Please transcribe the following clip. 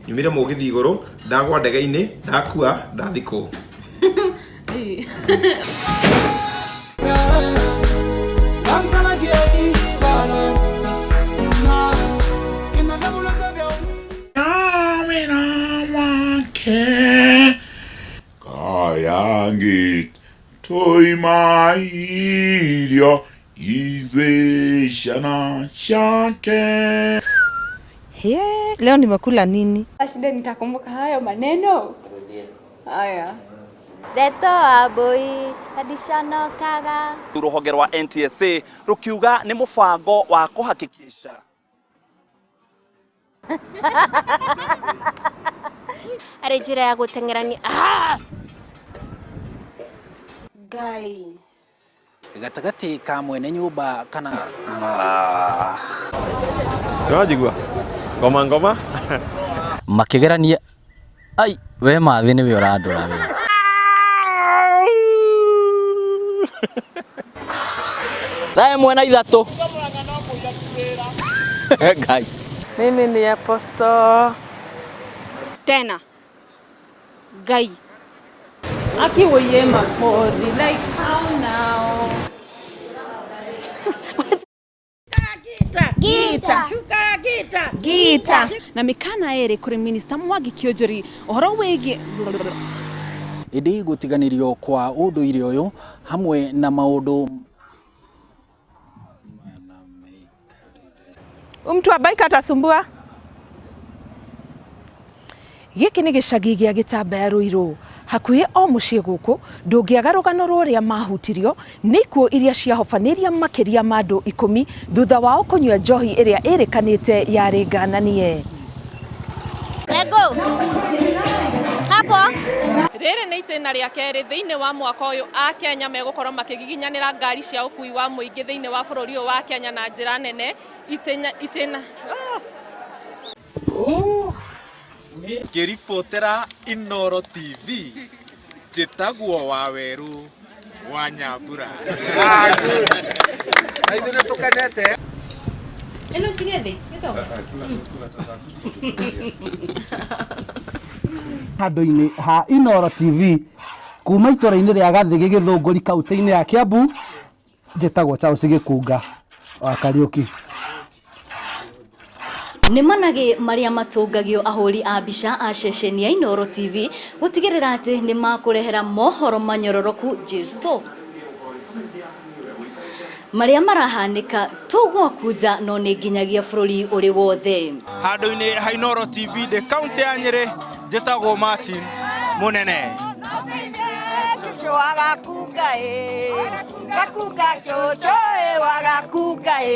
Nyumire mũgithi igũrũ, ndagwa ndege-inĩ, ndakua, ndathikwo. Kayangi toimairio ithuĩ ciana ciake. He, leo nimekula nini? Shida nitakumbuka hayo maneno. Haya. Ndeto wa mbũi ndiconokaga. Rũhonge rwa NTSA rũkiuga nĩ mũbango wa kũhakikisha Arĩ njĩra ya gũteng'erania. Ah! Ngai. Gatagatĩ ka mwene nyũmba kana Nĩwanjigua? Ngoma ngoma. Makĩgerania ai we mathĩ nĩwe ũrandora we. 1:03 Ngai. Mimi ni apostle. Tena. Ngai. Akiwoye makodi like how now? Gita. Gita. Na mĩkana ĩrĩ kũrĩ minista Mwangi Kĩũnjũri ũhoro wĩgiĩ Ĩndĩ gũtiganĩrio kwa ũndũire ũyũ hamwe na maũndũ Mtu wa bike atasumbua. Gĩkĩ nĩ gĩcagi gĩa Gĩtambaya Rũirũ hakuhĩ o mũciĩ gũkũ ndũngĩaga rũgano rwa ũrĩa mahutirio nĩ ikuũ iria ciahobanĩria makĩria ma andũ 10 thutha wao kũnyua njohi ĩrĩa ĩrĩkanĩte yarĩ ngananie. Lego. Hapo. Rĩrĩ nĩ itĩna rĩa kerĩ thĩinĩ wa mwaka ũyũ a Kenya megũkorwo makĩgiginyanĩra ngari cia ũkui wa mũingĩ thĩinĩ wa bũrũri ũyũ wa Kenya na njĩra nene itĩna itĩna Ngĩribotera Inooro TV njĩtagwo Wawerũ wa Nyambura. Na ithuĩ nĩ tũkenete. Ĩno njige thĩ. Gĩtonga. Handũ-inĩ ha Inooro TV kuma itũra-inĩ rĩa Gathĩgĩ Gĩthũngũri kaunti-inĩ ya Kiambu, njĩtagwo Charles Gĩkunga wa Kariũki. Nĩ managĩ marĩa matũngagio ahũri a mbica a ceceni ya Inooro TV gũtigĩrĩra atĩ nĩ makũrehera mohoro manyororoku Jesu marĩa marahanĩka to gwaku nja no nĩ nginyagia bũrũri ũrĩ wothe. Handũ-inĩ ha Inooro TV ndĩ kaunti ya Nyĩrĩ, njĩtagwo Martin Mũnene. Cũcũ wa Gakunga ĩ, Gakunga cũcũ ĩ wa Gakunga ĩ.